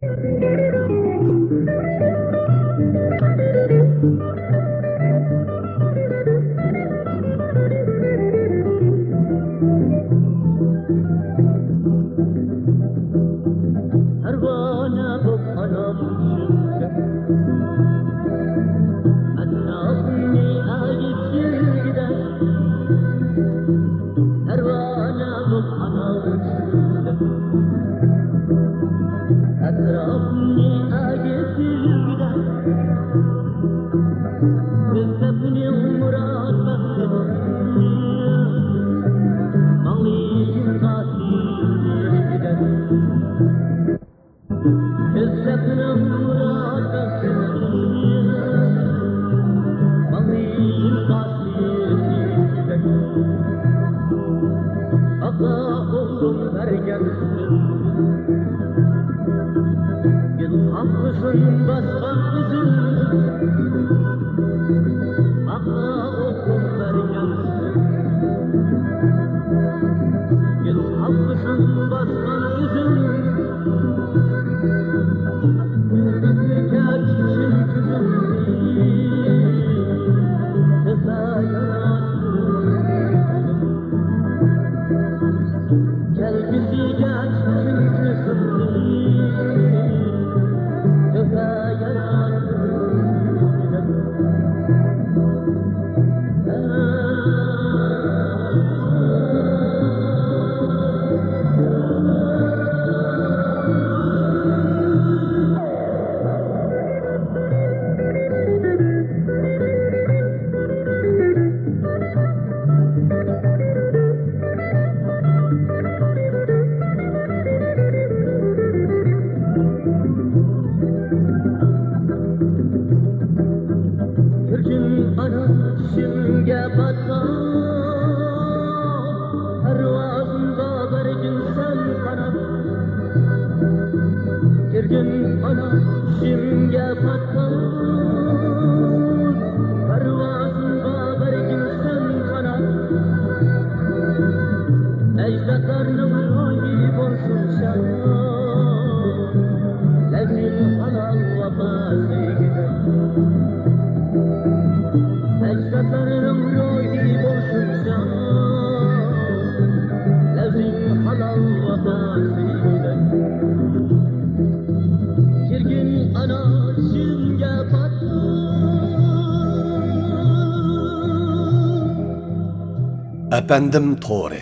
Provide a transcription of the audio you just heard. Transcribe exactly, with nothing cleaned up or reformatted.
پەرۋانە بوپ ئانام چۈشۈپ، ئەتراپىمنى ئەگىپ يۈرگىدە، پەرۋانە بوپ ئانام چۈشۈپ، ئەتراپىمنى ئەگىپ يۈرگىدە، ئىزدەپمۇ مۇراد بەختىمنى، ماڭلىيىم قاسىدىدە. ئىزدەپمۇ مۇراد بەختىمنى، ماڭلىيىم قاسىدىدە. ئاتا ئوغلۇم بەرگەنسىز، گۈل قاقلىسۇن باسقان ئۈزۈم. ئاتا ئوغلۇم بەرگەنسىز، گۈل قاقلىسۇن باسقان ئۈزۈم. يۇلتۇزى كەچكۈن كۆزۈمنى، تازا ياراتتىم. كەلگۈسىگە چۈشۈن كۆزۈمنى، تۆھپە ياراتتىم. كىرگىن ئانا چۈشۈمگە پاتقان، پەرۋازىمغا بەرگىن سەن قانات. كىرگىن ئانا چۈشۈمگە پاتقان، پەرۋازىمغا بەرگىن سەن قانات. ئەجدادلارنىڭ روھى بولسۇن شاد، لەۋزىڭ ھالال ۋاپا سۆيگۈدەك. ئەجدادلارنىڭ روھى بولسۇن شاد، لەۋزىڭ ھالال ۋاپا سۆيگۈدەك. كىرگىن ئانا چۈشۈمگە پاتقان. ئەپەندىم تورى.